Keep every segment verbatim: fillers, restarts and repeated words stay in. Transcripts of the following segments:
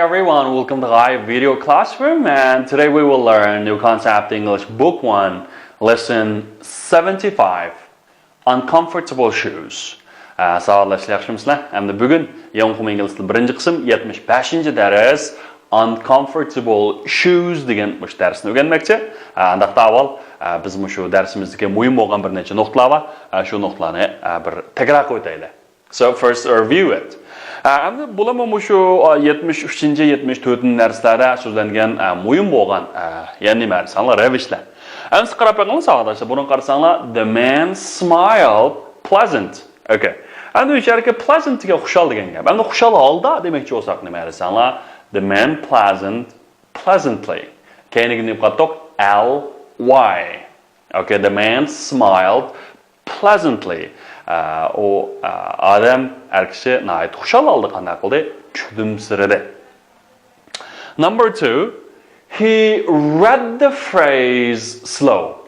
Everyone, welcome to Hi Video Classroom, and today we will learn New Concept English Book One, Lesson seventy-five, Uncomfortable Shoes. ئە، ساۋاقداشلار، ياخشىمۇسىلەر؟ ئەمدى بۈگۈن ياڭخۇم ئىنگلىز تىلى بىرىنچى قىسىم، يەتمىش بەشىنچى دەرس، Uncomfortable Shoes دېگەن مۇشۇ دەرسنى ئۆگەنمەكچى. ئە، ئانداقتا ئاۋۋال، ئە، بىز مۇشۇ دەرسىمىزدىكى مۇھىم بولغان بىر نەچچە نۇقتىلار بار. ئە، شۇ نۇقتىلارنى، ئە، بىر تەكرار قىلىۋېتەيلى. So first review it. ئە، ئەمدى بۇلارمۇ مۇشۇ، ئە، يەتمىش ئۈچىنچى، يەتمىش تۆتىنچى دەرسلەردە سۆزلەنگەن، ئە، مۇھىم بولغان، ئە، يەنە نېمە دېسەڭلار، رەۋىشلەر. ئەمدى قاراپ بېقىڭلار ساۋاقداشلار، بۇنىڭغا قارىساڭلار، The man smiled pleasant. Okay. ئەمدى ئۇ يەردىكى pleasant دېگەن خۇشال دېگەن گەپ. ئەمدى خۇشال ھالدا دېمەكچى بولساق نېمە دېسەڭلار، The man pleasant pleasantly. كەينىگە نېمە قاتتۇق؟ L Y. Okay, the man smiled pleasantly. ئە، ئۇ، ئە، ئادەم، ئەر كىشى ناھايىتى خۇشال ھالدا قانداق قىلدى؟ كۈلۈمسىرىدى. Number two, he read the phrase slow.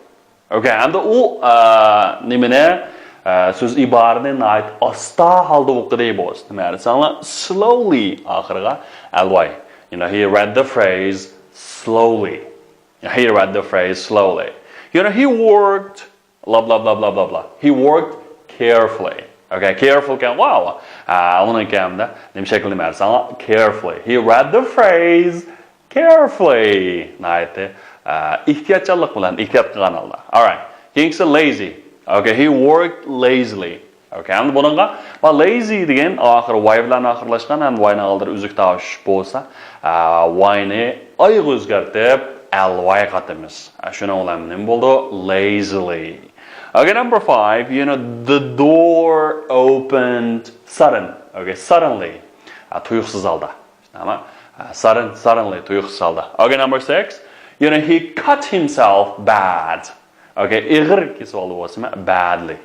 Okay, ئەمدى ئۇ، ئە، نېمىنى، ئە، سۆز ئىبارىنى ناھايىتى ئاستا ھالدا ئوقۇدى بولسا. نېمە دېسەڭلار؟ Slowly ئاخىرىغا L Y. You know, he read the phrase slowly. He read the phrase slowly. You know, he worked blah blah blah blah blah blah. He worked carefully. Okay, careful كەن، ۋاۋ. ئۇنىڭ كەمدە نېمە شەكلىنى بەرسەڭ، carefully. He read the phrase carefully. ناھايىتى، ئە، ئېھتىياتچانلىق بىلەن، ئېھتىيات قىلغان ھالدا. Alright. كېيىنكىسى lazy. Okay, he worked lazily. Okay, ئەمدى بۇنىڭغا، ما، lazy دېگەن ئاخىرى Y بىلەن ئاخىرلاشقان، ھەم Y نىڭ ئالدىدا ئۈزۈك تاۋۇش بولسا، ئە، Y نى ئايغا ئۆزگەرتىپ، L Y قاتىمىز. ئە، شۇنىڭ بىلەن نېمە بولدى؟ Lazily. Okay, number five, you know, the door opened sudden. Okay, suddenly. ئە، تۇيۇقسىز ھالدا. ئەمما، ئە، sudden, suddenly تۇيۇقسىز ھالدا. Okay, number six, you know, he cut himself bad. Okay, ئېغىر كېسىۋالدى بولسىمۇ، badly.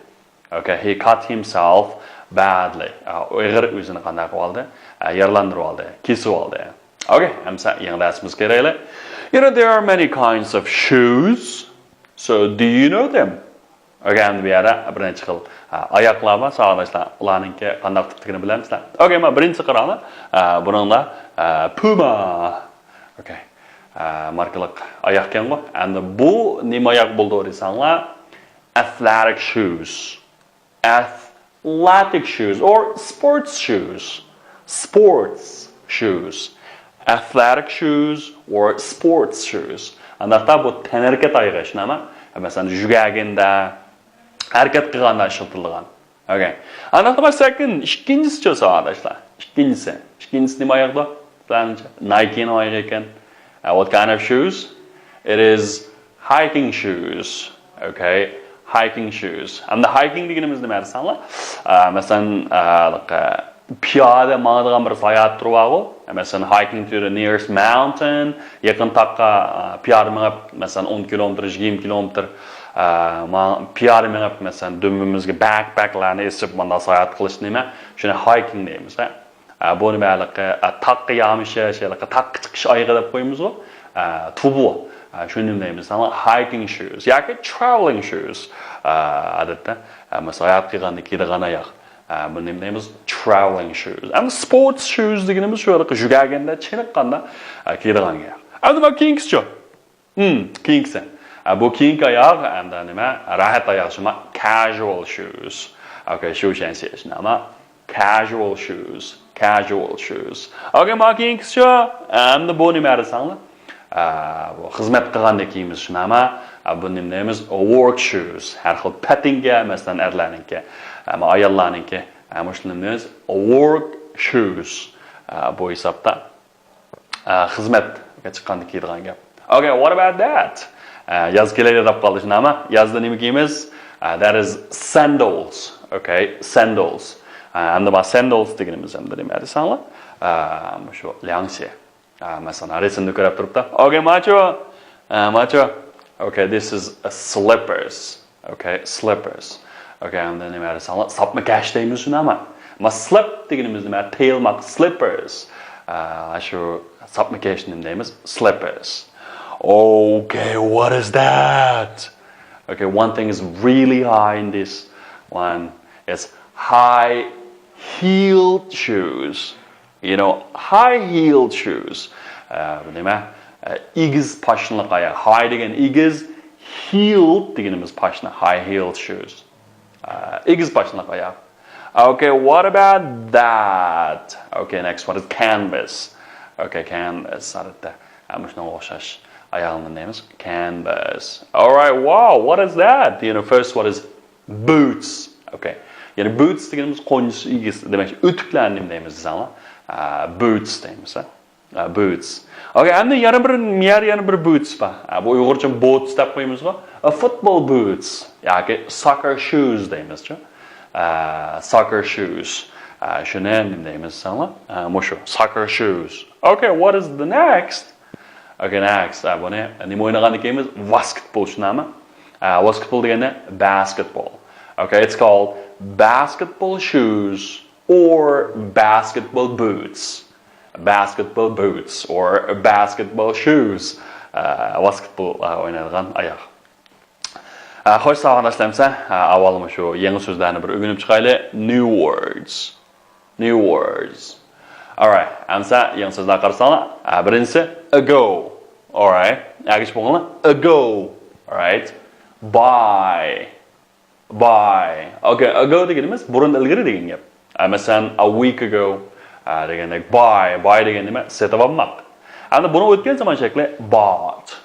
Okay, he cut himself badly. ئە، ئېغىر ئۆزىنى قانداق قىلىۋالدى؟ ئە، يارىلاندۇرۇۋالدى، كېسىۋالدى. Okay, ئەمسە يېڭى دەرسىمىزگە كىرەيلى. You know, there are many kinds of shoes. So, do you know them? Okay, ئەمدى بۇ يەردە بىر نەچچە خىل، ئە، ئاياغلار بار، ساۋاقداشلار. ئۇلارنىڭكى قانداق تىپتىكىنى بىلەمسىلەر؟ Okay، مانا بىرىنچىسى قاراڭلار. ئە، بۇنىڭدا، ئە، Puma. Okay. ئە، ماركىلىق ئاياغكەنغۇ. ئەمدى بۇ نېمە ئاياغ بولىدۇ دېسەڭلار، athletic shoes. Athletic shoes or sports shoes. Sports shoes. Athletic shoes or sports shoes. ئانداقتا بۇ تەنھەرىكەت ئايىغى، شۇنداقمۇ؟ مەسىلەن، يۈگۈرگەندە، ھەرىكەت قىلغاندا ئىشلىتىلىدىغان. Okay. ئانداقتا بار second، ئىككىنچىسىچۇ ساۋاقداشلار؟ ئىككىنچىسى. ئىككىنچىسى نېمە ئاياغدۇ؟ سىلەرنىڭچە؟ Nike نىڭ ئايىغى ئىكەن. Uh, what kind of shoes? It is hiking shoes. Okay. Hiking shoes. ئەمدى hiking دېگىنىمىز نېمە دېسەڭلار؟ ئە، مەسىلەن، ئە، پىيادە ماڭىدىغان بىر ساياھەت تۈرى بارغۇ. مەسىلەن، hiking to the nearest mountain. يېقىن تاغقا، ئە، پىيادە مېڭىپ، مەسىلەن، ئون كىلومېتىر، يىگىرمە كىلومېتىر، ئە، ما-، پىيادە مېڭىپ، مەسىلەن، دۈمبىمىزگە backpackلارنى ئېسىپ، مانداق ساياھەت قىلىش نېمە؟ شۇنى hiking دەيمىز، ھە؟ ئە، بۇ نېمە ھېلىقى، ئە، تاغقا يامىشىش، ھېلىقى تاغقا چىقىش ئايىغى دەپ قويىمىزغۇ. ئە، تۇبۇ. ئە، شۇنى نېمە دەيمىز؟ ئاڭا hiking shoes ياكى traveling shoes. ئە، ئادەتتە، ئە، مەسىلەن، ساياھەت قىلغاندا كىيىدىغان ئاياغ. ئە، بۇنى نېمە دەيمىز؟ Traveling shoes. ئەمما sports shoes دېگىنىمىز شۇ ھېلىقى يۈگۈرگەندە، چېنىققاندا، ئە، كىيىدىغان ئاياغ. ئەمدى مانا كېيىنكىسىچۇ؟ ھىم، كېيىنكىسى. ئە، بۇ كېيىنكى ئاياغ، ئەمدى نېمە؟ راھەت ئاياغ شۇما، casual shoes. Okay، شۇ شەنسى شۇناما. Casual shoes. Casual shoes. Okay، مانا كېيىنكىسىچۇ؟ ئەمدى بۇ نېمە دېسەڭلار؟ ئە، بۇ خىزمەت قىلغاندا كىيىمىز شۇناما. ئە، بۇ نېمە دەيمىز؟ Work shoes. ھەر خىل پەتىنگە، مەسىلەن، ئەرلەرنىڭكى، ئەمما ئاياللارنىڭكى، ئە، مۇشۇنى نېمە دەيمىز؟ Work shoes. ئە، بۇ ھېسابتا ئە، خىزمەتكە چىققاندا كىيىدىغان گەپ. Okay, what about that? ئە، ياز كېلەيلى دەپ قالدى شۇنداقمۇ؟ يازدا نېمە كىيىمىز؟ ئە، that is sandals. Okay, sandals. ئە، ئەمدى مانا sandals دېگىنىمىز ئەمدى نېمە دېسەڭلار؟ ئە، مۇشۇ لياڭشى. ئە، مەسىلەن، رەسىمدە كۆرۈپ تۇرۇپتۇ. Okay، ماچۇ. ئە، ماچۇ. Okay, this is a slippers. Okay, slippers. Okay، ئەمدى نېمە دېسەڭلار، ساپما كەش دەيمىز شۇنداقمۇ؟ ما slip دېگىنىمىز نېمە؟ تېيىلماق، slippers. ئا، شۇ ساپما كەشنى نېمە دەيمىز؟ Slippers. Okay, what is that? Okay, one thing is really high in this one. It's high heeled shoes. You know, high heeled shoes. ئە، بۇ نېمە؟ ئە، ئېگىز پاشنىلىق ئاياغ. High دېگەن ئېگىز، heeled دېگىنىمىز پاشنا. High heeled shoes. ئە، ئېگىز پاشنىلىق ئاياغ. Okay, what about that? Okay, next one is canvas. Okay, canvas. ئادەتتە، ئە، مۇشۇنىڭغا ئوخشاش ئاياغنى دەيمىز. Canvas. All right, wow, what is that? You know, first one is boots. Okay. يەنى boots دېگىنىمىز قونچىسى ئىگىسى، دېمەك، ئۆتۈكلەرنى نېمە دەيمىز دېسەڭلار؟ ئە، boots دەيمىز، ھە؟ ئە، boots. Okay, ئەمدى يەنە بىر، يەنە، يەنە بىر boots بار. ئە، بۇ ئۇيغۇرچە boots دەپ قويىمىزغۇ؟ ئە، football boots ياكى soccer shoes دەيمىزچۇ؟ ئە، soccer shoes. ئە، شۇنى نېمە دەيمىز دېسەڭلار؟ ئە، مۇشۇ soccer shoes. Okay, what is the next? Okay, next. ئە، بۇنى نېمە ئوينىغاندىكىنمىز؟ ۋاسكېتبول، شۇنداقمۇ؟ ئە، ۋاسكېتبول دېگەندە basketball. Okay, it's called basketball shoes or basketball boots. Basketball boots or basketball shoes. ئە، ۋاسكېتبول، ئە، ئوينايدىغان ئاياغ. ئە، خوش، ساغ بولۇڭلار، ئەمىسە، ئە، ئاۋۋال مۇشۇ يېڭى سۆزلەرنى بىر ئۆگىنىپ چىقايلى. New words. New words. Alright. ئەمىسە يېڭى سۆزلەرگە قارىساڭلار، ئە، بىرىنچىسى ago. Alright. ئەگىشىپ بولغانلار. Ago. Alright. Buy. Buy. Okay, ago دېگىنىمىز بۇرۇن، ئىلگىرى دېگەن گەپ. ئە، مەسىلەن، a week ago، ئە، دېگەندەك. Buy. Buy دېگەن نېمە؟ سېتىۋالماق. ئەمدى بۇنىڭ ئۆتكەن زامان شەكلى bought.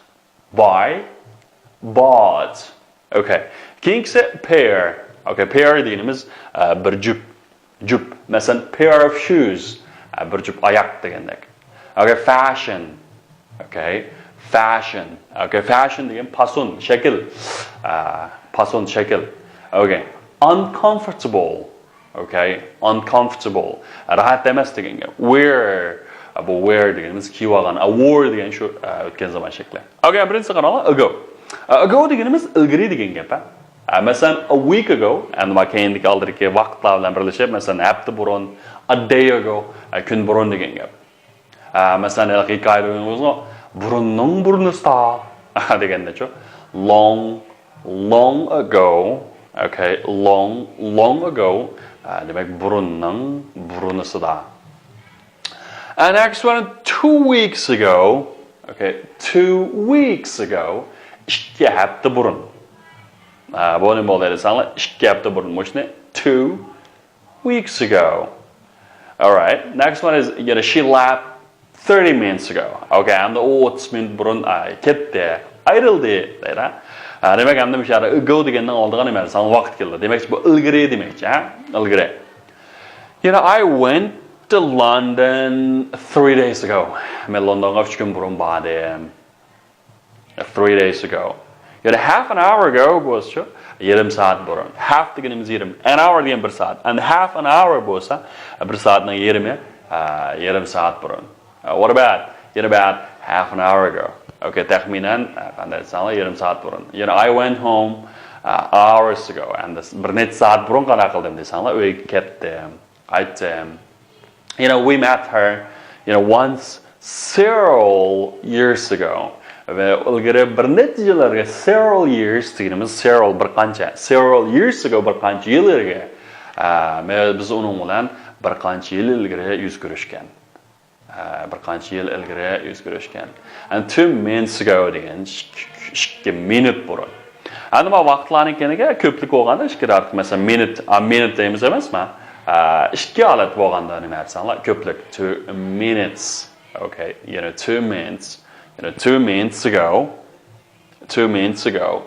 Buy, bought. Okay. كېيىنكىسى pair. Okay, pair دېگىنىمىز، ئە، بىر جۈپ، جۈپ. مەسىلەن، pair of shoes، ئە، بىر جۈپ ئاياق دېگەندەك. Okay, fashion. Okay, fashion. Okay, fashion دېگەن پاسون، شەكىل. ئە، پاسون، شەكىل. Okay, uncomfortable. Okay, uncomfortable. راھەت ئەمەس دېگەن گەپ. Wear. ئە، بۇ wear دېگىنىمىز كىيىۋالغان. ئە، wore دېگەن شۇ، ئە، ئۆتكەن زامان شەكلى. Okay، بىرىنچىسى قاراڭلار، ago. ئە، ago دېگىنىمىز ئىلگىرى دېگەن گەپ، ھە. ئە، مەسىلەن، a week ago، ئەمدى مانا كەينىدىكى ئالدىدىكى ۋاقىتلار بىلەن بىرلىشىپ، مەسىلەن، ھەپتە بۇرۇن، a day ago، ئە، كۈن بۇرۇن دېگەن گەپ. ئە، مەسىلەن، ھېلىقى ھېكايىدە ئوينىغىنىڭىزغۇ، بۇرۇننىڭ بۇرنىسىدا دېگەندەچۇ. Long, long ago. Okay, long, long ago. ئە، دېمەك، بۇرۇننىڭ بۇرنىسىدا. And next one, two weeks ago. Okay, two weeks ago. ئىككى ھەپتە بۇرۇن. ئە، بۇ نېمە بولدى دېسەڭلار، ئىككى ھەپتە بۇرۇن. مۇشۇنى two weeks ago. Alright. Next one is, you know, she left thirty minutes ago. Okay, ئەمدى ئۇ ئوتتۇز مىنۇت بۇرۇن، ئاي، كەتتى، ئايرىلدى دەيدۇ. ھە، دېمەك، ئەمدى مۇشۇ يەردە ago دېگەننىڭ ئالدىغا نېمە دېسەڭ، ۋاقىت كېلىدۇ. دېمەكچى، بۇ ئىلگىرى دېمەكچى، ھە؟ ئىلگىرى. You know, I went to London three days ago. مەن لوندونغا ئۈچ كۈن بۇرۇن باردىم. Three days ago. يەنى half an hour ago بولسىچۇ، يېرىم سائەت بۇرۇن. Half دېگىنىمىز يېرىم. An hour دېگەن بىر سائەت. And half an hour بولسا، بىر سائەتنىڭ يېرىمى، ئە، يېرىم سائەت بۇرۇن. ئە، what about? يەنە about half an hour ago. Okay, تەخمىنەن، ئە، قانداق دېسەڭلار، يېرىم سائەت بۇرۇن. يەنە I went home، ئە، hours ago. ئەمدى بىر نەچچە سائەت بۇرۇن قانداق قىلدىم دېسەڭلار، ئۆيگە كەتتىم. قايتتىم. You know, we met her, you know, once several years ago. ۋە ئىلگىرى بىر نەچچە يىل ئىلگىرى، several years دېگىنىمىز several بىر قانچە. Several years ago بىر قانچە يىل ئىلگىرى. ئە، مە-، بىز ئۇنىڭ بىلەن بىر قانچە يىل ئىلگىرى يۈز كۆرۈشكەن. ئە، بىر قانچە يىل ئىلگىرى يۈز كۆرۈشكەن. And two months ago دېگەن ئىككى، ئىككى مىنۇت بۇرۇن. ئەمدى مانا ۋاقىتلارنىڭ كەينىگە كۆپلۈك بولغاندا ئىككى دەقىقە، مەسىلەن، minute، a minute دەيمىز ئەمەسمۇ؟ ئە، ئىككى ھالەت بولغاندا نېمە دېسەڭلار، كۆپلۈك. Two minutes. Okay, you know, two minutes. You know, two minutes ago. Two minutes ago.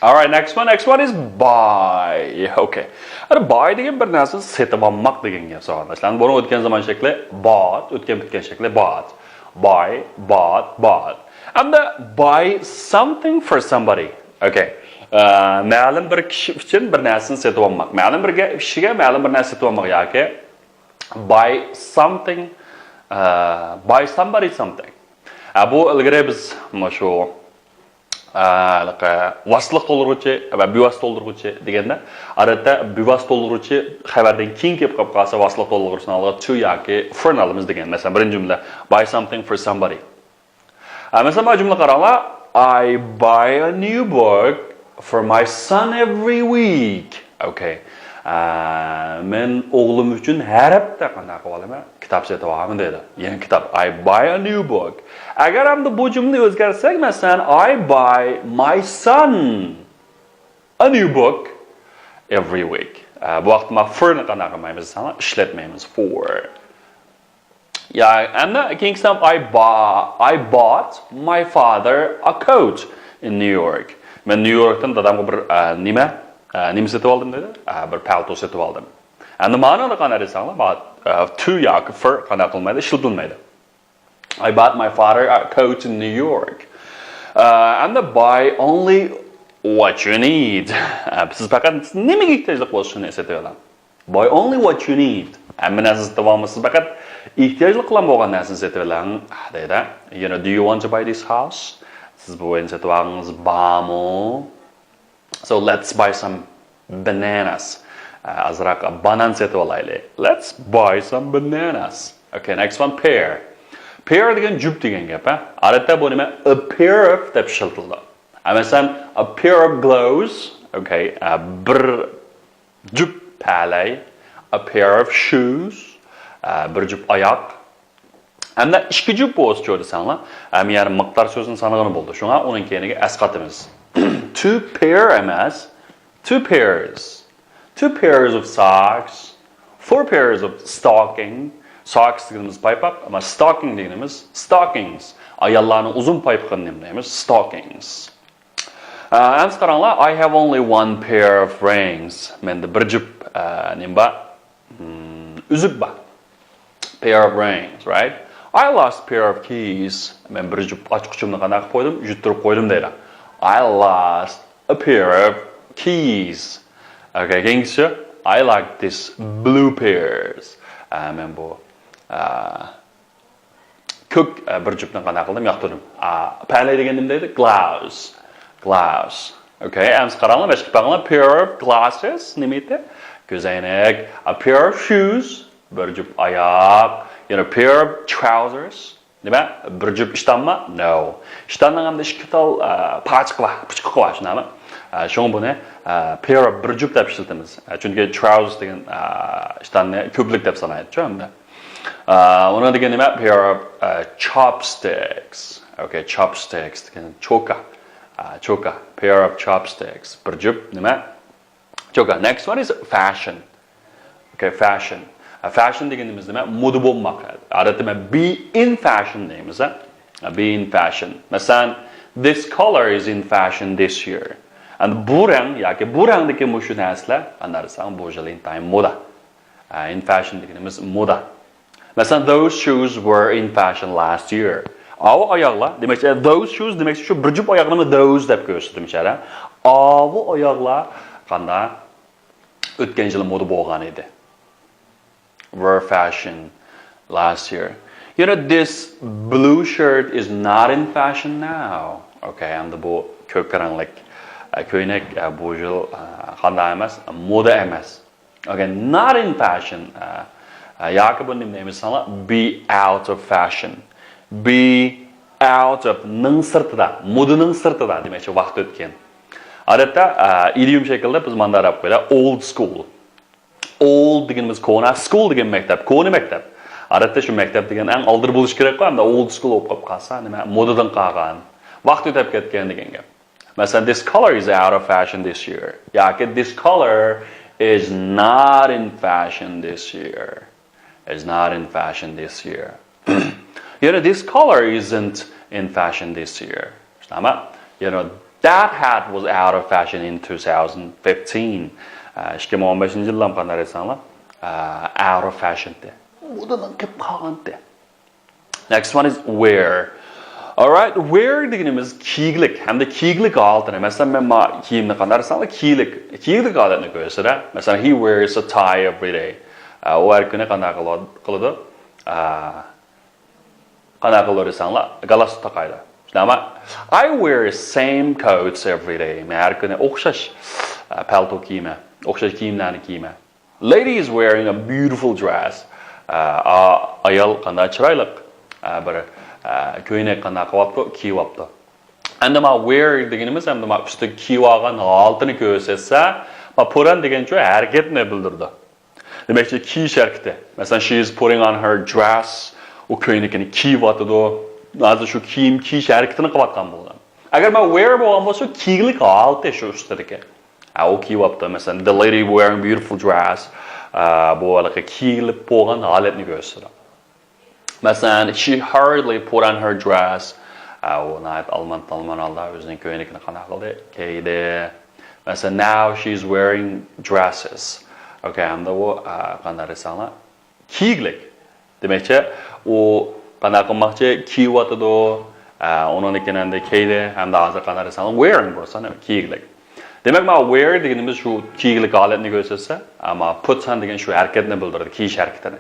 Alright, next one. Next one is buy. Okay. ئەمدى buy دېگەن بىر نەرسىنى سېتىپ ئالماق دېگەن گەپ، ساۋاقداشلار. بۇنىڭ ئۆتكەن زامان شەكلى bought، ئۆتكەن پۈتكەن شەكلى bought. Buy, bought, bought. ئەمدى buy something for somebody. Okay. ئە، مەلۇم بىر كىشى ئۈچۈن بىر نەرسىنى سېتىپ ئالماق. مەلۇم بىر گە-، كىشىگە مەلۇم بىر نەرسە سېتىپ ئالماق ياكى buy something، ئە، buy somebody something. ئە، بۇ ئىلگىرى بىز مۇشۇ ئە، ھېلىقى ۋاسىتىلىق تولدۇرغۇچى ۋە بىۋاسىتە تولدۇرغۇچى دېگەندە، ئادەتتە بىۋاسىتە تولدۇرغۇچى خەۋەردىن كېيىن كېلىپ قاپ قالسا، ۋاسىتىلىق تولدۇرغۇچىنىڭ ئالدىغا to ياكى for نى ئالىمىز دېگەن. مەسىلەن، بىرىنچى جۈملە، buy something for somebody. ئە، مەسىلەن، مانا جۈملە قاراڭلار، I buy a new book for my son every week. Okay. ئە، مەن ئوغلۇم ئۈچۈن ھەر ھەپتە قانداق قىلىۋالىمەن؟ كىتاب سېتىۋالىمەن دەيدۇ. يېڭى كىتاب. I buy a new book. ئەگەر ئەمدى بۇ جۈملىنى ئۆزگەرتسەك، مەسىلەن، I buy my son a new book every week. ئە، بۇ ۋاقىتتا ما for نى قانداق قىلمايمىز دېسەڭلار، ئىشلەتمەيمىز. For. يا، ئەمدى كېيىنكىسى I bought، I bought my father a coat in New York. مەن نيۇ يوركتىن دادامغا بىر، ئە، نېمە، ئە، نېمە سېتىپ ئالدىم دېدى. ئە، بىر پەلتو سېتىپ ئالدىم. ئەمدى مانىدا قانداق دېسەڭلار، ما، ئە، to ياكى for قانداق قىلمايدۇ، ئىشلىتىلمەيدۇ. I bought my father a coat in New York. ئە، ئەمدى buy only what you need. ئە، سىز پەقەت نېمىگە ئېھتىياجلىق بولسا شۇنى سېتىۋېلىڭ. Buy only what you need. ھەممە نەرسىنى سېتىۋالمايسىز، پەقەت ئېھتىياجلىق قىلغان بولغان نەرسىنى سېتىۋېلىڭ دەيدۇ. You know, do you want to buy this house? سىز بۇ ئۆينى سېتىۋالغىڭىز بارمۇ؟ So let's buy some bananas. ئە، ئازراق بانان سېتىۋالايلى. Let's buy some bananas. Okay, next one, pair. Pair دېگەن جۈپ دېگەن گەپ، ھە؟ ئادەتتە بۇ نېمە؟ A pair of دەپ ئىشلىتىلىدۇ. ئە، مەسىلەن، a pair of gloves. Okay, ئە، بىر جۈپ پەلەي، a pair of shoes، ئە، بىر جۈپ ئاياق. ئەمدى ئىككى جۈپ بولسىچۇ دېسەڭلار، ئەمدى يەنە مىقدار سۆزىنى سانىغىنى بولدى. شۇڭا ئۇنىڭ كەينىگە ئەسقاتىمىز. Two pair ئەمەس، two pairs. Two pairs of socks, four pairs of stocking. Socks دېگىنىمىز پايپاق، ئەمما stocking دېگىنىمىز stockings. ئاياللارنىڭ ئۇزۇن پايپىقىنى نېمە دەيمىز؟ Stockings. ئە، ئەمسە قاراڭلار، I have only one pair of rings. مەندە بىر جۈپ، ئە، نېمە بار؟ مم، ئۈزۈك بار. Pair of rings, right? I lost pair of keys. مەن بىر جۈپ ئاچقۇچۇمنى قانداق قىلىپ قويدۇم؟ يۈتتۈرۈپ قويدۇم دەيدۇ. I lost a pair of keys. Okay, كېيىنكىسى، I like this blue pairs. ئە، مەن بۇ، ئە، كۆك، ئە، بىر جۈپنى قانداق قىلدىم؟ ياقتۇردۇم. ئا، پەلەي دېگەن نېمە دەيدۇ؟ Gloves. Gloves. Okay, ئەمسە قاراڭلار، باشقا پەقەتلا pair of glasses، نېمە ئىدى؟ كۆزەينەك. A pair of shoes، بىر جۈپ ئاياق. You know, pair of trousers. نېمە؟ بىر جۈپ ئىشتانمۇ؟ No. ئىشتاننىڭ ئەمدى ئىككى تال، ئە، پاچىقى بار، پۇچىقى بار، شۇنداقمۇ؟ ئە، شۇڭا بۇنى، ئە، pair of بىر جۈپ دەپ ئىشلىتىمىز. ئە، چۈنكى trousers دېگەن، ئە، ئىشتاننى كۆپلۈك دەپ سانايدۇ، ئەمدى. ئە، ئۇنىڭ دېگەن نېمە؟ Pair of، ئە، chopsticks. Okay, chopsticks دېگەن چوكا. ئە، چوكا. Pair of chopsticks. بىر جۈپ نېمە؟ چوكا. Next one is fashion. Okay, fashion. ئە، fashion دېگىنىمىز نېمە؟ مودا بولماق. ئادەتتە مەن be in fashion دەيمىز، ھە؟ Be in fashion. مەسىلەن، this color is in fashion this year. ئەمدى بۇ رەڭ ياكى بۇ رەڭدىكى مۇشۇ نەرسىلەر، قانداق دېسەڭ، بۇ يىل ئىنتايىن مودا. ئە، in fashion دېگىنىمىز مودا. مەسىلەن، those shoes were in fashion last year. ئاۋۇ ئاياغلار، دېمەكچى، those shoes دېمەكچى شۇ بىر جۈپ ئاياغنىمۇ those دەپ كۆرسىتىمىز، ھە؟ ئاۋۇ ئاياغلار قانداق؟ ئۆتكەن يىلى مودا بولغان ئىدى. Were fashion last year. You know, this blue shirt is not in fashion now. Okay, ئەمدى بۇ كۆك رەڭلىك، ئە، كۆينەك، ئە، بۇ يىل، ئە، قانداق ئەمەس؟ مودا ئەمەس. Okay, not in fashion. ئە، ئە، ياكى بۇنى نېمە دەيمىز دېسەڭلار، be out of fashion. Be out of نىڭ سىرتىدا، مودىنىڭ سىرتىدا دېمەكچى، ۋاقىت ئۆتكەن. ئادەتتە، ئە، ئىدىيوم شەكلىدە بىز مانداق دەپ قويىمىز، old school. Old دېگىنىمىز كونا، school دېگەن مەكتەپ، كونا مەكتەپ. ئادەتتە شۇ مەكتەپ دېگەن ئەڭ ئالدىدا بولۇشى كېرەكقۇ، ئەمدى old school بولۇپ قاپ قالسا، نېمە، مودىدىن قالغان، ۋاقتى ئۆتۈپ كەتكەن دېگەن گەپ. مەسىلەن، this color is out of fashion this year. ياكى this color is not in fashion this year. Is not in fashion this year. You know, this color isn't in fashion this year. شۇنداقمۇ؟ You know, that hat was out of fashion in two thousand fifteen. ئىككى مىڭ ئون بەشىنچى يىللام قانداق دېسەڭلار، out of fashion دى. مودىدىن قېلىپ قالغانتى. Next one is wear. Alright, wear دېگىنىمىز كىيگۈلۈك ھەمدە كىيگۈلۈك ھالىتىنى. مەسىلەن، مەن ما كىيىمنى قانداق دېسەڭلار، كىيگۈلۈك، كىيگۈلۈك ھالەتنى كۆرسىتە. مەسىلەن، he wears a tie every day. ئە، ئۇ ھەر كۈنى قانداق قىلىدۇ؟ ئە، قانداق قىلىدۇ دېسەڭلار، گالستۇك تاقايدۇ. شۇنداقمۇ؟ I wear same coats every day. مەن ھەر كۈنى ئوخشاش، ئە، پەلتو كىيىمەن، ئوخشاش كىيىملەرنى كىيىمەن. Lady is wearing a beautiful dress. ئە، ئا-، ئايال قانداق چىرايلىق، ئە، بىر، ئە، كۆينەك قانداق قىلىۋاپتۇ، كىيىۋاپتۇ. ئەمدى ما wear دېگىنىمىز، ئەمدى ما ئۈستىگە كىيىۋالغان ھالىتىنى كۆرسەتسە، Put on دېگەنچۇ ھەرىكەتنى بىلدۈرىدۇ. دېمەكچى، كىيىش ھەرىكىتى. مەسىلەن, she is putting on her dress. ئۇ كۆينىكىنى كىيىۋاتىدۇ. ھازىر شۇ كىيىم كىيىش ھەرىكىتىنى قىلىۋاتقان بولىدۇ. ئەگەر مانا wear بولغان بولسا، كىيگۈلۈك ھالىتى شۇ ئۈستىدىكى. ئە، ئۇ كىيىۋاپتۇ. مەسىلەن, the lady wearing beautiful dress. ئە، بۇ ھېلىقى كىيىلىپ بولغان ھالەتنى كۆرسىتىدۇ. مەسىلەن, she hurriedly put on her dress. ئە، ئۇ ناھايىتى ئالماند-تالماند ھالدا ئۆزىنىڭ كۆينىكىنى قانداق قىلدى؟ كىيدى. مەسىلەن, now she is wearing dresses. ئوكەي, ھەمدە ئۇ، ئە، قانداق دېسەڭلار؟ كىيگۈلۈك. دېمەكچى، ئۇ قانداق قىلماقچى؟ كىيىۋاتىدۇ. ئە، ئۇنىڭدىن كېيىن ئەمدى كىيدى. ھەمدە ھازىر قانداق دېسەڭلار؟ Wearing بولسا، نېمە؟ كىيگۈلۈك. دېمەك، مانا wear دېگىنىمىز شۇ كىيگۈلۈك ھالەتنى كۆرسەتسە، ئەمما put on دېگەن شۇ ھەرىكەتنى بىلدۈرىدۇ، كىيىش ھەرىكىتىنى.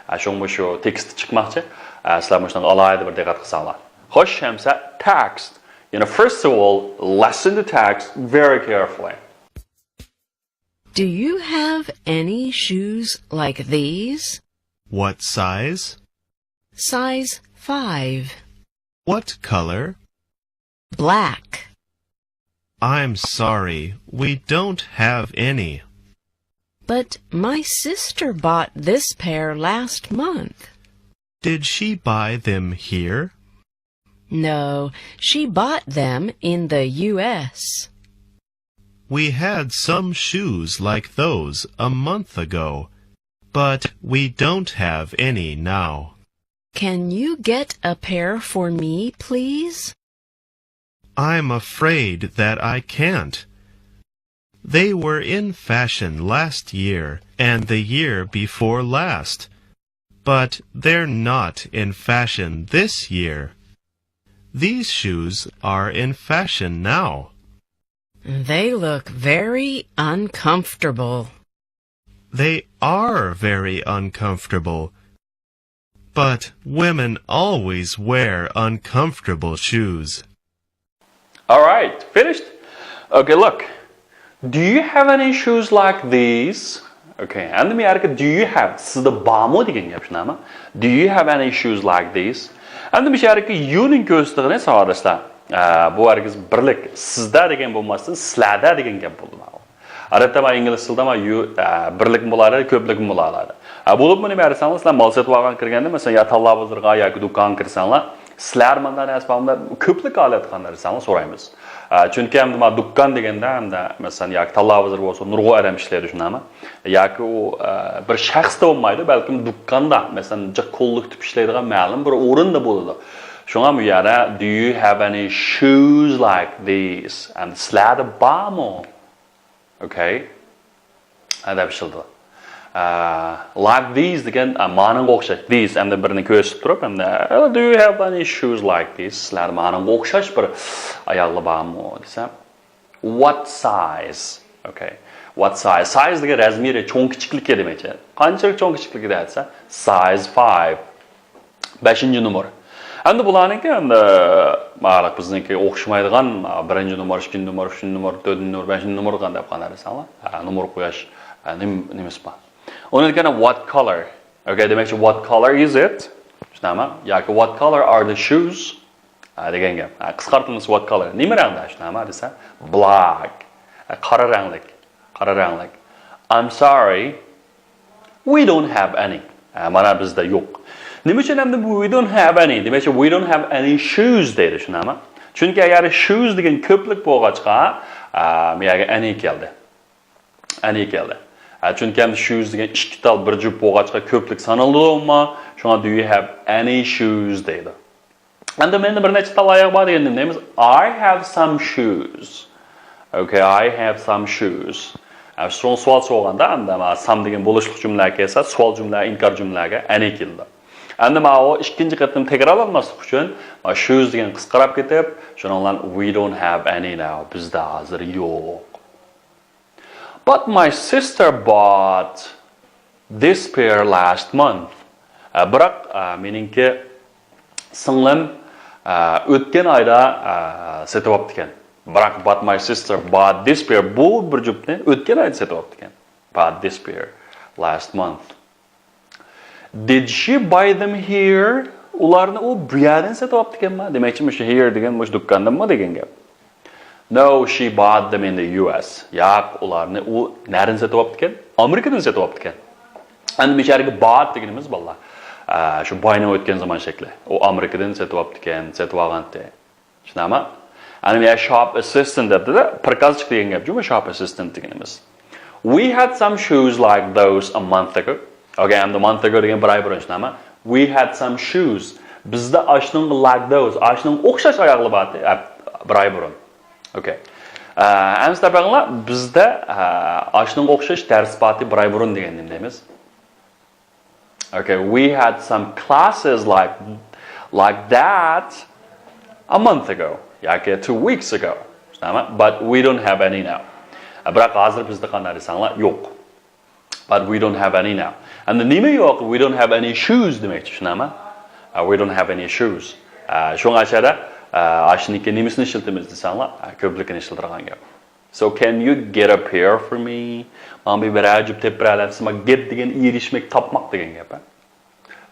ئە، شۇڭا مۇشۇ تېكىست چىقماقچى. ئە، سىلەر مۇشۇنىڭغا ئالاھىدە بىر دىققەت قىلساڭلار. خوش، ئەمسە text. You know, first of all, listen to text very carefully. Do you have any shoes like these? What size? Size five. What color? Black. I'm sorry, we don't have any. But my sister bought this pair last month. Did she buy them here? No, she bought them in the U S. We had some shoes like those a month ago, but we don't have any now. Can you get a pair for me, please? I'm afraid that I can't. They were in fashion last year and the year before last, but they're not in fashion this year. These shoes are in fashion now. They look very uncomfortable. They are very uncomfortable. But women always wear uncomfortable shoes. All right, finished. Okay, look. Do you have any shoes like these? Okay, ئەمدى مۇ يەرگە do you have, سىزدە بارمۇ دېگەن گەپ، شۇنداقمۇ? Do you have any shoes like these? ئەمدى مۇ يەرگە you نىڭ كۆرسىتىدىغىنى ساۋاقداشلار. ئە، بۇ ھەرگىز بىرلىك، سىزدە دېگەن بولماستىن، سىلەردە دېگەن گەپ بولىدۇ. ئادەتتە مانا ئىنگلىز تىلىدا مانا you، ئە، بىرلىكمۇ بولالايدۇ، كۆپلۈكمۇ بولالايدۇ. ئە، بولۇپمۇ نېمە دېسەڭلار، سىلەر مال سېتىۋالغان كىرگەندە، مەسىلەن، يا تاللا بازىرىغا ياكى دۇكانغا كىرسەڭلار، سىلەر مانداق نەرسە بارمۇ دەپ كۆپلۈك ھالەتتە قانداق دېسەڭلار سورايمىز. ئە، چۈنكى ئەمدى مانا دۇكان دېگەندە ئەمدى، مەسىلەن، ياكى تاللا بازىرى بولسا نۇرغۇن ئادەم ئىشلەيدۇ، شۇنداقمۇ؟ ياكى ئۇ، ئە، بىر شەخستە بولمايدۇ، بەلكىم دۇكاندا، مەسىلەن، جىق كوللېكتىپ ئىشلەيدىغان مەلۇم بىر ئورۇندا بولىدۇ. شۇڭا بۇ يەردە do you have any shoes like these؟ ئەمدى سىلەردە بارمۇ؟ Okay. ئە، دەپ ئىشلىتىدۇ. ئە، like these دېگەن، ئە، مانىڭغا ئوخشاش. These ئەمدى بىرنى كۆرسىتىپ تۇرۇپ، ئەمدى، ئە، do you have any shoes like these؟ سىلەردە مانىڭغا ئوخشاش بىر ئاياغلار بارمۇ دېسە، what size؟ Okay. What size؟ Size دېگەن رەزمىرى، چوڭ كىچىكلىكى دېمەكچى. قانچىلىك چوڭ كىچىكلىكى دېسە، size five. بەشىنچى نومۇر. ئەمدى بۇلارنىڭكى ئەمدى، مانا بىزنىڭكى ئوخشىمايدىغان، بىرىنچى نومۇر، ئىككىنچى نومۇر، ئۈچىنچى نومۇر، تۆتىنچى نومۇر، بەشىنچى نومۇر دېگەن دەپ قانداق دېسەڭلار، ھە، نومۇر قويۇش، ھە، نېم-، نېمىسى بار. ئۇنىڭدىن كېيىن what color؟ Okay، دېمەكچى، what color is it؟ شۇنداقمۇ؟ ياكى what color are the shoes؟ ھە، دېگەن گەپ. ھە، قىسقارتىلمىسى what color؟ نېمە رەڭدە؟ شۇنداقمۇ دېسە، black. ھە، قارا رەڭلىك. قارا رەڭلىك. I'm sorry. We don't have any. ھە، مانا بىزدە يوق. نېمە ئۈچۈن ئەمدى بۇ we don't have any؟ دېمەكچى، we don't have any shoes دەيدۇ، شۇنداقمۇ؟ چۈنكى ئەگەر shoes دېگەن كۆپلۈك بولغاچقا، ئە، بۇ يەرگە any كەلدى. Any كەلدى. ئە، چۈنكى ئەمدى shoes دېگەن ئىككى تال بىر جۈپ بولغاچقا كۆپلۈك سانىلىدۇ، شۇڭا do you have any shoes دەيدۇ. ئەمدى مەندە بىر نەچچە تال ئاياغ بار دېگەندە نېمە دەيمىز؟ I have some shoes. Okay, I have some shoes. ئە، شۇڭا سوئال سورىغاندا، ئەمدى مانا some دېگەن بولۇشلۇق جۈملىلەرگە كەلسە، سوئال جۈملە، ئىنكار جۈملىلەرگە any كېلىدۇ. ئەمدى مانا ئۇ ئىككىنچى قېتىم تەكرارلانماسلىق ئۈچۈن، مانا shoes دېگەن قىسقىراپ كېتىپ، شۇنىڭ بىلەن we don't have any now. بىزدە ھازىر يوق. But my sister bought this pair last month. ئە، بىراق، ئە، مېنىڭكى سىڭلىم، ئە، ئۆتكەن ئايدا، ئە، سېتىۋاپتىكەن. بىراق، but my sister bought this pair، بۇ بىر جۈپنى ئۆتكەن ئايدا سېتىۋاپتىكەن. Bought this pair last month. Did she buy them here? ئۇلارنى ئۇ بۇ يەردىن سېتىۋاپتىكەنما؟ دېمەكچى، مۇشۇ here دېگەن مۇشۇ دۇكاندىنمۇ دېگەن گەپ. No, she bought them in the U S. ياق، ئۇلارنى ئۇ نەدىن سېتىۋاپتىكەن؟ ئامېرىكىدىن سېتىۋاپتىكەن. ئەمدى مۇشۇ يەردىكى bought دېگىنىمىز بالىلار، ئە، شۇ باينىڭ ئۆتكەن زامان شەكلى. ئۇ ئامېرىكىدىن سېتىۋاپتىكەن، سېتىۋالغانتى. چۈشىنەمە؟ ئەمدى يا shop assistant دەپتىدە، پرىكازچىك دېگەن گەپ جۇمۇ، shop assistant دېگىنىمىز. We had some shoes like those a month ago. Okay, ئەمدى month ago دېگەن بىر ئاي بۇرۇن، چۈشىنەمە؟ We had some shoes. بىزدە ئاشۇنىڭغا like those، ئاشۇنىڭغا ئوخشاش ئاياغلار بار ئىدى، بىر ئاي بۇرۇن. Okay. ئە، ئەمسە تەپەڭلار، بىزدە، ئە، ئاشۇنىڭغا ئوخشاش دەرس بار ئىدى، بىر ئاي بۇرۇن دېگەندە نېمە دەيمىز؟ Okay, we had some classes like, like that a month ago. ياكى two weeks ago. چۈشىنەمە؟ But we don't have any now. بىراق ھازىر بىزدە قانداق دېسەڭلار، يوق. But we don't have any now. ئەمدى نېمە يوق؟ We don't have any shoes دېمەكچى، چۈشىنەمە؟ Uh, we don't have any shoes. Uh, شۇڭا ئاشۇ يەردە، uh، ئاشۇنىڭكى نېمىسىنى ئىشلىتىمىز دېسەڭلار، uh، كۆپلۈكىنى ئىشلىتىدىغان گەپ. So can you get a pair for me? ماڭا بىر بىرەر جۈپ تېپىپ بېرەلەمسىز؟ مانا get دېگەن ئېرىشمەك، تاپماق دېگەن گەپ.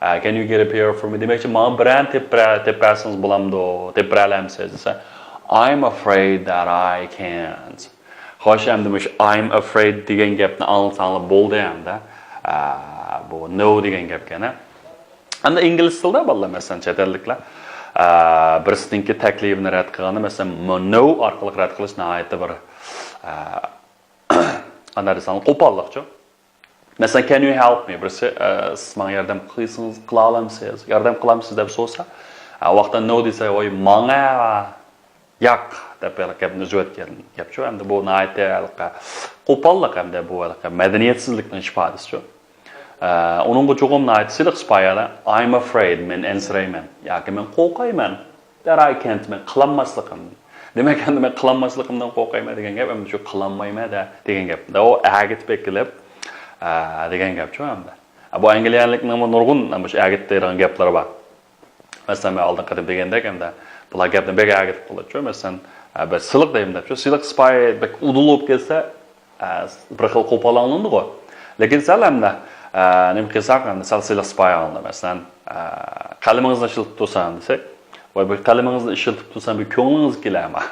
Uh, can you get a pair for me? دېمەكچى، ماڭا بىرەرنى تېپىپ بېرە-، تېپىپ بەرسىڭىز بولامدۇ؟ تېپىپ بېرەلەمسىز دېسە، I'm afraid that I can't. خوش، ئەمدى مۇشۇ I'm afraid دېگەن گەپنى ئاڭلىساڭلار بولدى ئەمدى. ئە، بۇ no دېگەن گەپكەن، ھە؟ ئەمدى ئىنگلىز تىلىدا بالىلار، مەسىلەن، چەت ئەللىكلەر، ئە، بىرسىنىڭكى تەكلىپىنى رەت قىلغاندا، مەسىلەن، مۇ-، no ئارقىلىق رەت قىلىش ناھايىتى بىر، ئە، قانداق دېسەڭلار، قوپاللىقچۇ. مەسىلەن، can you help me؟ بىرسى، ئە، سىز ماڭا ياردەم قىلسىڭىز، قىلالامسىز؟ ياردەم قىلامسىز دەپ سورىسا، ئە، ۋاقىتتا no دېسە، ۋاي، ماڭا ياق دەپ ھېلىقى گەپنى ئۈزۈۋەتكەن گەپچۇ. ئەمدى بۇ ناھايىتى ھېلىقى قوپاللىق، ئەمدى بۇ ھېلىقى مەدەنىيەتسىزلىكنىڭ ئىپادىسىچۇ. ئە، ئۇنىڭغا چوقۇم ناھايىتى سىلىق سىپايە، I'm afraid، مەن ئەنسىرەيمەن ياكى مەن قورقايمەن. That I can't، مەن قىلالماسلىقىم. دېمەك، ئەمدى مەن قىلالماسلىقىمدىن قورقايمەن دېگەن گەپ، ئەمدى شۇ قىلالمايمەن دە دېگەن گەپ. ئۇ ئەگىتىپ ئەكېلىپ، ئە، دېگەن گەپچۇ ئەمدى. بۇ ئەنگلىيەلىكنىڭمۇ نۇرغۇن مۇشۇ ئەگىتىدىغان گەپلىرى بار. مەسىلەن، مەن ئالدىن قېتىم دېگەندەك، ئەمدى بۇلار گەپنى بەك ئەگىتىپ قىلىدۇچۇ. مەسىلەن، ئە، بىر سىلىق دەيمەن دەپچۇ. سىلىق سىپايە بەك ئۇدۇل بولۇپ كەتسە، ئە، بىر خىل قوپال ئاڭلىنىدىغۇ. لېكىن سەل ئەمدى، ئە، نېمە قىلساق، ئەمدى سەل سىلىق سىپايە ئاڭلىنىدۇ. مەسىلەن، ئە، قەلىمىڭىزنى ئىشلىتىپ تۇرسام دېسەك، ۋاي، بۇ قەلىمىڭىزنى ئىشلىتىپ تۇرسام، بىر كۆڭلىڭىز كېلەما؟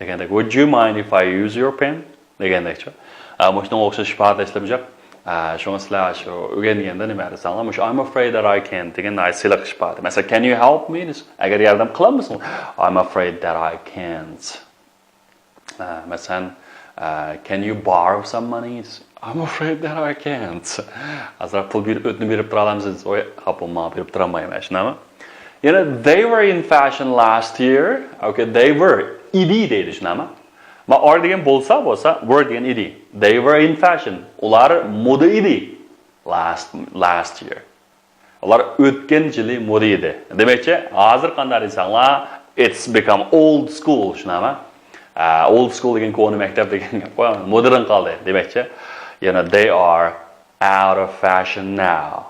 دېگەندەك، Would you mind if I use your pen؟ دېگەندەكچۇ. ئە، مۇشۇنىڭغا ئوخشاش ئىپادە ئىشلىتىمىزچۇ. ئە، شۇڭا سىلەر شۇ ئۆگەنگەندە نېمە دېسەڭلار، مۇشۇ I'm afraid that I can't دېگەن ناھايىتى سىلىق ئىپادە. مەسىلەن، can you help me دېسە، ئەگەر ياردەم قىلالمىسىڭىز، I'm afraid that I can't. ئە، مەسىلەن، ئە، can you borrow some money دېسە، I'm afraid that I can't. ئازراق پۇل بېرىپ، ئۆتنە بېرىپ تۇرالامسىز دېسە، ۋاي، خاپا بولماڭ، بېرىپ تۇرالمايمەن، شۇنداقمۇ؟ يەنە they were in fashion last year. Okay, they were، ئىدى دەيدۇ، شۇنداقمۇ؟ ما are دېگەن بولسا، بولسا، were دېگەن ئىدى. They were in fashion. ئۇلار مودا ئىدى. Last, last year. ئۇلار ئۆتكەن يىلى مودا ئىدى. دېمەكچى، ھازىر قانداق دېسەڭلار، it's become old school، شۇنداقمۇ؟ ئە، old school دېگەن كونا مەكتەپ دېگەن گەپ قوي، مودېرن قالدى. دېمەكچى، يەنە they are out of fashion now.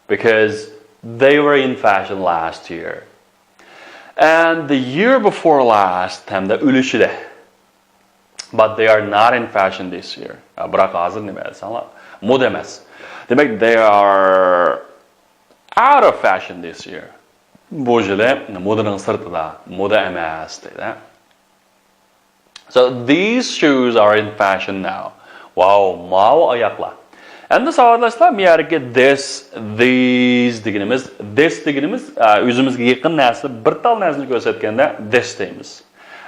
Because they were in fashion last year. And the year before last، ھەمدە ئۆلۈشىدە. But they are not in fashion this year. بىراق ھازىر نېمە دېسەڭلار، مودا ئەمەس. دېمەك، they are out of fashion this year. بۇ يىلى مودىنىڭ سىرتىدا، مودا ئەمەس دەيدۇ. So these shoes are in fashion now. ۋاۋ، ماۋۇ ئاياغلار. ئەمدى ساۋاقداشلار، بۇ يەردىكى this، these دېگىنىمىز، this دېگىنىمىز، ئە، ئۆزىمىزگە يېقىن نەرسە، بىر تال نەرسىنى كۆرسەتكەندە this دەيمىز.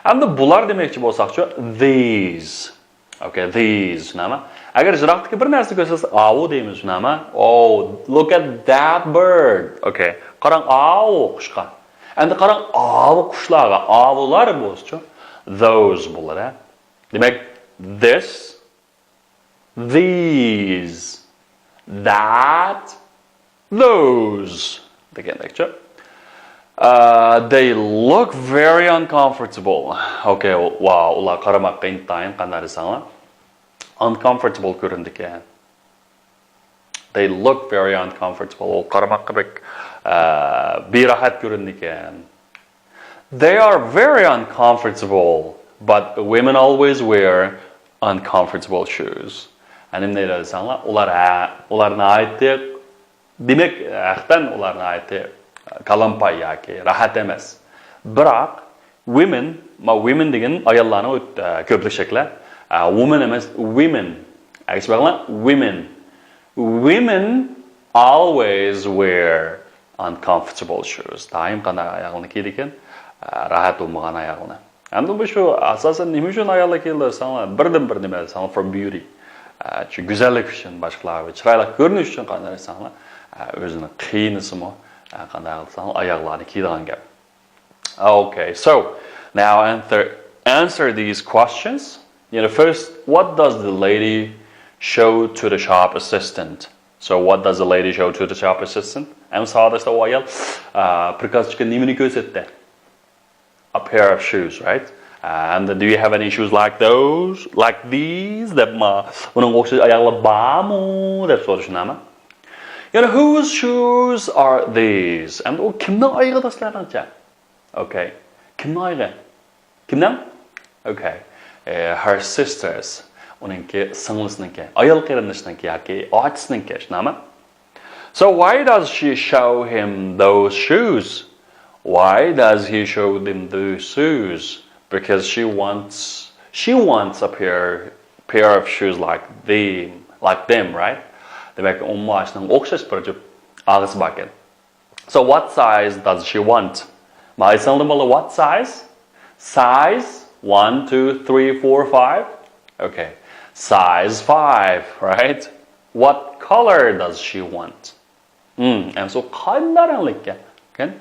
ئەمدى بۇلار دېمەكچى بولساقچۇ، these. Okay, these، شۇنداقمۇ؟ ئەگەر يىراقتىكى بىر نەرسىنى كۆرسەتسە، ئاۋۇ دەيمىز، شۇنداقمۇ؟ Oh, look at that bird. Okay، قاراڭ، ئاۋۇ قۇشقا. ئەمدى قاراڭ، ئاۋۇ قۇشلارغا، ئاۋۇلار بولسىچۇ، those بولىدۇ. دېمەك، this، these، that، those دېگەندەكچۇ. Uh, they look very uncomfortable. Okay, ۋاۋ، ئۇلار قارىماققا ئىنتايىن قانداق دېسەڭلار، uncomfortable كۆرۈنىدىكەن. They look very uncomfortable. ئۇ قارىماققا بەك، ئە، بىراھەت كۆرۈنىدىكەن. They are very uncomfortable, but women always wear uncomfortable shoes. ئەنە نېمە دەيدۇ دېسەڭلار، ئۇلار، ھە، ئۇلار ناھايىتى، دېمەك، ھەقتەن ئۇلار ناھايىتى كالامپاي ياكى راھەت ئەمەس. بىراق، Women، ما women دېگەن ئاياللارنىڭ ئۆت-، ئە، كۆپلۈك شەكلى. ئە، woman ئەمەس، women. ئەگىشىپ بېقىڭلار، women. Women always wear uncomfortable shoes. دائىم قانداق ئاياغلارنى كىيىدىكەن؟ ئە، راھەت بولمىغان ئاياغلارنى. ئەمدى بۇ شۇ، ئاساسەن نېمە ئۈچۈن ئاياللار كىيىدۇ دېسەڭلار، بىردىن بىر نېمە دېسەڭلار، for beauty. ئە، شۇ گۈزەللىك ئۈچۈن، باشقىلارغا چىرايلىق كۆرۈنۈش ئۈچۈن قانداق دېسەڭلار، ئە، ئۆزىنى قىينىسىمۇ، ئە، قانداق دېسەڭلار، ئاياغلارنى كىيىدىغان گەپ. Okay, so now answer, answer these questions. You know, first, what does the lady show to the shop assistant? So what does the lady show to the shop assistant? ئەمدى ساۋاقداشلار، ئۇ ئايال، ئە، پرىكازچىغا نېمىنى كۆرسەتتى؟ A pair of shoes, right? And do you have any shoes like those, like these? دەپ ما، بۇنىڭغا ئوخشاش ئاياغلار بارمۇ؟ دەپ سورىشى نېمە؟ You know, whose shoes are these? ئەمدى ئۇ كىمنىڭ ئايىغىدا سىلەرنىڭچە؟ Okay. كىمنىڭ ئايىغى؟ كىمنىڭ؟ Okay. ئە، her sister's. ئۇنىڭكى سىڭلىسىنىڭكى، ئايال قېرىندىشىنىڭكى ياكى ئاچىسىنىڭكى، شۇنداقمۇ؟ So why does she show him those shoes? Why does he show them those shoes? Because she wants, she wants a pair, pair of shoes like them, like them, right? دېمەك، ئۇمۇ ئاشۇنىڭغا ئوخشاش بىر جۈپ ئاغىسى باركەن. So what size does she want? ما ئېسىڭدىمۇ، what size? Size one, two, three, four, five. Okay. Size five, right? What color does she want? Hmm, and so قانداق رەڭلىككەن؟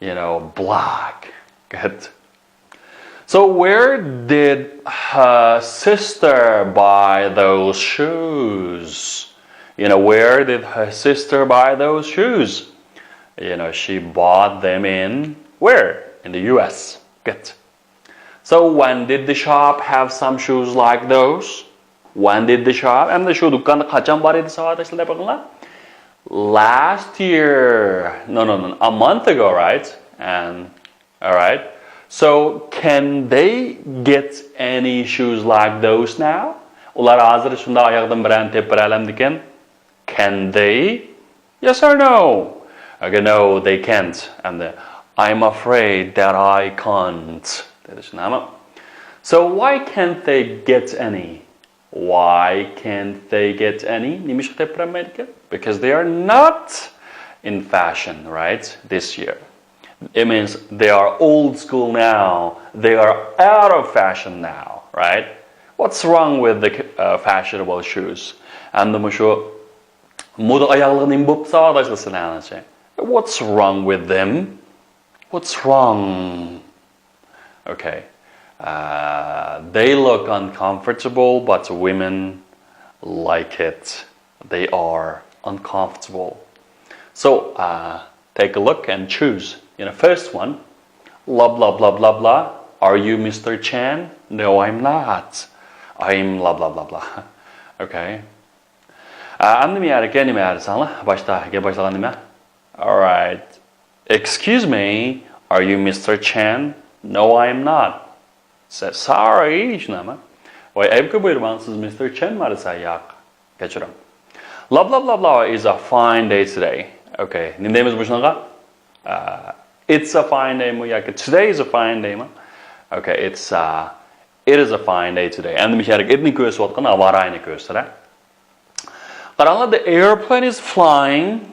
You know, black. Good. So where did her sister buy those shoes? You know, where did her sister buy those shoes? You know, she bought them in where? In the U S. Good. So when did the shop have some shoes like those? When did the shop? ئەمدى شۇ دۇكاندا قاچان بار ئىدى ساۋاقداشلار دەپ بېقىڭلار. Last year. No, no, no. A month ago, right? And, all right. So can they get any shoes like those now? ئۇلار ھازىر شۇنداق ئاياغدىن بىرەرنى تېپىپ بېرەلەمدىكەن؟ Can they? Yes or no? Okay, no, they can't. And uh, I'm afraid that I can't. دېدى، شۇنداقمۇ؟ So why can't they get any? Why can't they get any? نېمىشقا تېپىپ بېرەلمەيدىكەن؟ Because they are not in fashion, right? This year. It means they are old school now. They are out of fashion now, right? What's wrong with the uh, fashionable shoes? ئەمدى مۇشۇ مودا ئاياغلىقى نېمە بوپتۇ ساۋاقداشلار سىلەرنىڭچە؟ What's wrong with them? What's wrong? Okay. Uh, they look uncomfortable, but women like it. They are uncomfortable. So, uh, take a look and choose. You know, first one, blah, blah, blah, blah, blah. Are you Mister Chen? No, I'm not. I'm blah, blah, blah, blah. Okay. ئەمدى مەيەرگە نېمە دېسەڭلار؟ باشتا گەپ باشلىغان نېمە؟ All right. Excuse me, are you Mister Chen? No, I'm not. Say, sorry، شۇنداقمۇ؟ ۋاي، ئەيىبكە بۇيرۇماڭ، سىز مىستېر چېنمۇ دېسە، ياق. كەچۈرۈڭ. Blah, blah, blah, blah is a fine day today. Okay. نېمە دەيمىز مۇشۇنىڭغا؟ It's a fine day مۇ ياكى today is a fine day مۇ؟ Okay, it's uh, it is a fine day today. ئەمدى مۇشۇ يەردىكى itنى كۆرسىتىۋاتقان ھاۋاراينى كۆرسىتە. قاراڭلار، the airplane is flying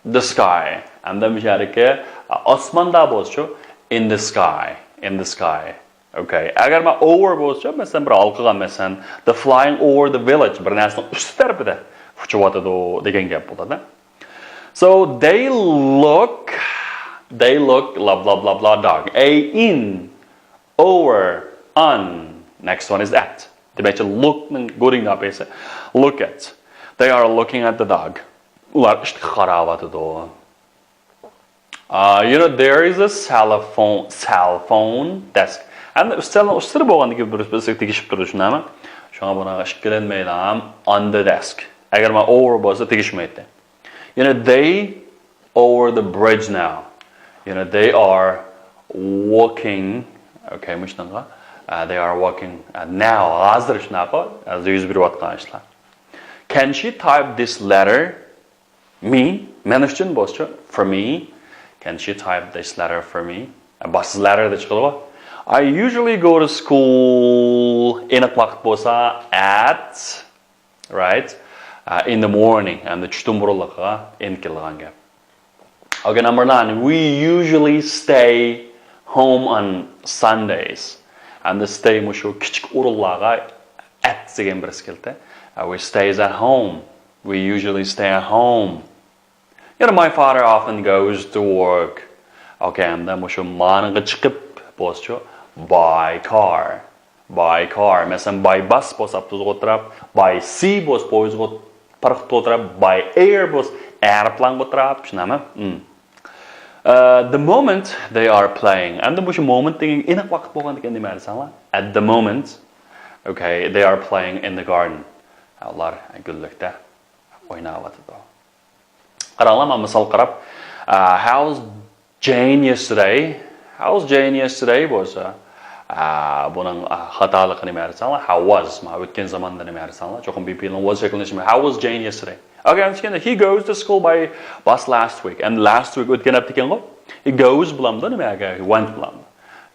the sky. ئەمدى مۇشۇ يەردىكى ئاسماندا بولسىچۇ، in the sky, in the sky. Okay. ئەگەر مەن over بولسىچۇ، مەسىلەن، بىر ھالقىغان، مەسىلەن، the flying over the village، بىر نەرسىنىڭ ئۈستى تەرىپىدە ئۇچۇۋاتىدۇ دېگەن گەپ بولىدۇ. So they look, they look blah blah blah blah dog. A in, over, on. Next one is at. دېمەكچى، lookنىڭ، goنىڭ ناپەيسى. Look at. They are looking at the dog. ئۇلار ئىتقا قاراۋاتىدۇ. Uh, you know, there is a cell phone, cell phone desk. ئەمدى ئۈستەلنىڭ ئۈستىدە بولغاندىكىن بىر بىرسىگە تېگىشىپ تۇرىدۇ، شۇنداقمۇ؟ شۇڭا بۇنىڭغا ئىككىلەنمەيلا، on the desk. ئەگەر مەن over بولسا تېگىشمەيتتى. You know, they over the bridge now. You know, they are walking. Okay, مۇشۇنىڭغا. Uh, they are walking, uh, now. ھازىر شۇنداققۇ؟ ھازىر يۈز بېرىۋاتقان ئىشلار. Can she type this letter? Me? مەن ئۈچۈن بولسىچۇ. For me. Can she type this letter for me? باشسىز لەررىدە چىقىدىغۇ. I usually go to school. ئېنىق ۋاقىت بولسا at, right? Uh, in the morning. ھەمدە چۈشتىن بۇرۇنلۇقىغا ئېنىق كېلىدىغان گەپ. Okay, number nine. We usually stay home on Sundays. ھەمدە stay مۇشۇ كىچىك ئورۇنلارغا at دېگەن بىرسى كېلىدۇ. Uh, we stays at home. We usually stay at home. يەنە my father often goes to work. Okay, ھەمدە مۇشۇ مانىڭغا چىقىپ بولسىچۇ، by car. By car. مەسىلەن، by bus بولسا ئاپتوبۇسقا ئولتۇرۇپ، by sea بولسا پويىزغا پاراخوتقا ئولتۇرۇپ، by air بولسا ئايروپىلانغا ئولتۇرۇپ، شۇنداقمۇ؟ Hmm. Uh, the moment they are playing. ئەمدى مۇشۇ moment دېگەن ئېنىق ۋاقىت بولغاندىكىن نېمە دېسەڭلار؟ At the moment, okay, they are playing in the garden. ئۇلار گۈللۈكتە ئويناۋاتىدۇ. قاراڭلار، مانا مىسال قاراپ، uh, how's Jane yesterday? How's Jane yesterday بولسا، uh, بۇنىڭ uh, خاتالىقى نېمە دېسەڭلار؟ How was؟ مانا ئۆتكەن زاماندا نېمە دېسەڭلار؟ چوقۇم be feeling was شەكىللىنىشى. How was Jane yesterday? Okay, I'm just gonna, he goes to school by bus last week. And last week ئۆتكەن ھەپتە ئىكەنغۇ. He goes بىلەمدۇ نېمە؟ He went بىلەمدۇ.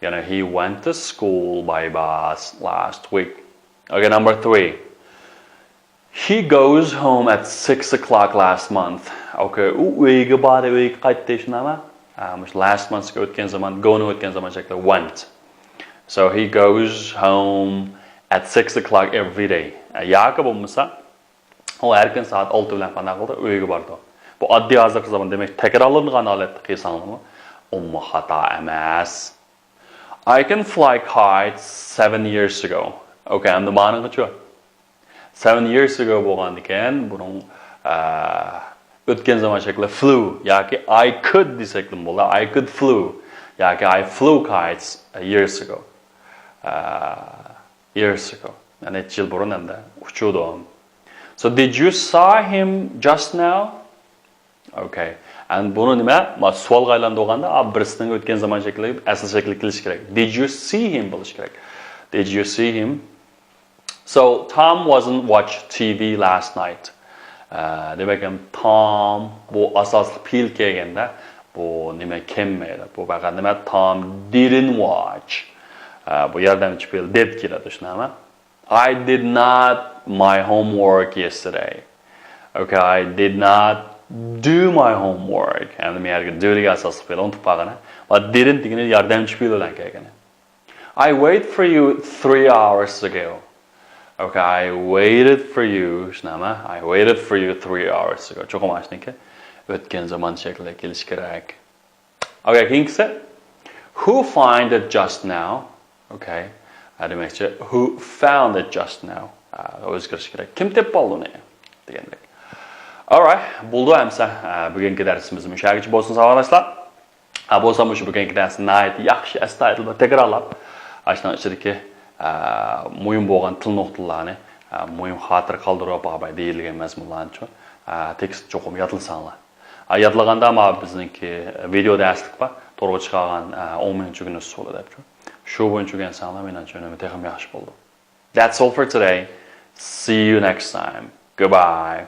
يەنى he went to school by bus last week. Okay, number three. He goes home at six o'clock last month. Okay, ئۇ ئۆيگە باردى، ئۆيگە قايتتى، شۇنداقمۇ؟ ھە، مۇشۇ last month ئۆتكەن زامان، go نىڭ ئۆتكەن زامان شەكلى went. So he goes home at six o'clock every day. ياكى بولمىسا، ئۇ ھەر كۈنى سائەت ئالتە بىلەن قانداق قىلدى؟ ئۆيگە باردى. بۇ ئاددىي ھازىرقى زامان، دېمەك، تەكرارلانغان ھالەتتە قىلساڭلارمۇ، ئۇمۇ خاتا ئەمەس. I can fly kites seven years ago. Okay, ئەمدى مانىڭغىچۇ؟ Seven years ago بولغاندىكىن، بۇنىڭ ئە، ئۆتكەن زامان شەكلى flew ياكى I could دېسەكلىمۇ بولىدۇ. I could flew ياكى I flew kites years ago. ئە، years ago. يەنى نەچچە يىل بۇرۇن ئەمدى ئۇچۇردۇم. So did you see him just now? Okay. And بۇنى نېمە؟ ما سوئالغا ئايلاندۇرغاندا، ئا، بىرسىنىڭ ئۆتكەن زامان شەكلى، ئەسلى شەكلى كېلىشى كېرەك. Did you see him بولۇشى كېرەك. Did you see him? So Tom wasn't watch T V last night. ئە، دېمەك، ھەم Tom بۇ ئاساسلىق پېئىل كەلگەندە، بۇ نېمە كەلمەيدۇ. بۇ پەقەت نېمە؟ Tom didn't watch. ئە، بۇ ياردەمچى پېئىل did كېلىدۇ، شۇنداقمۇ؟ I did not my homework yesterday. Okay, I did not do my homework. ئەمدى مەن يەرگە do دېگەن ئاساسلىق پېئىل ئۇنتۇپ قالغان. But didn't دېگىنى ياردەمچى پېئىل بىلەن كەلگەن. I waited for you three hours ago. Okay, I waited for you. شۇنداقمۇ؟ I waited for you three hours ago. چوقۇم ئاشۇنىڭكى ئۆتكەن زامان شەكلىدە كېلىشى كېرەك. Okay, كېيىنكىسى. Who find it just now? Okay. ھە، دېمەكچى، who found it just now? ھە، ئۆزگىرىش كېرەك. كىم تېپىپ ئالدى ئۇنى؟ دېگەندەك. Alright، بولدى ئەمسە. ھە، بۈگۈنكى دەرسىمىز مۇشۇ يەرگىچە بولسۇن، ساۋاقداشلار. ھە، بولسا مۇشۇ بۈگۈنكى دەرسنى ناھايىتى ياخشى، ئەستايىدىل بىر تەكرارلاپ، ئاشۇنىڭ ئىچىدىكى، ھە، مۇھىم بولغان تىل نۇقتىلارنى، ھە، مۇھىم خاتىرە قالدۇرۇپ، بايا دېيىلگەن مەزمۇنلارنىچۇ، ھە، تېكىستنى چوقۇم يادلىساڭلار. ئا، يادلىغاندا، مانا بىزنىڭكى ۋىدېئو دەرسلىك بار. تورغا چىقارغان، ئا، ئون مىنۇت ئۆگىنىش ئۇسۇلى دەپچۇ. شۇ بويىچە ئۆگەنسەڭلار، مېنىڭچە ئۈنۈمى تېخىمۇ ياخشى بولىدۇ. That's all for today. See you next time. Goodbye.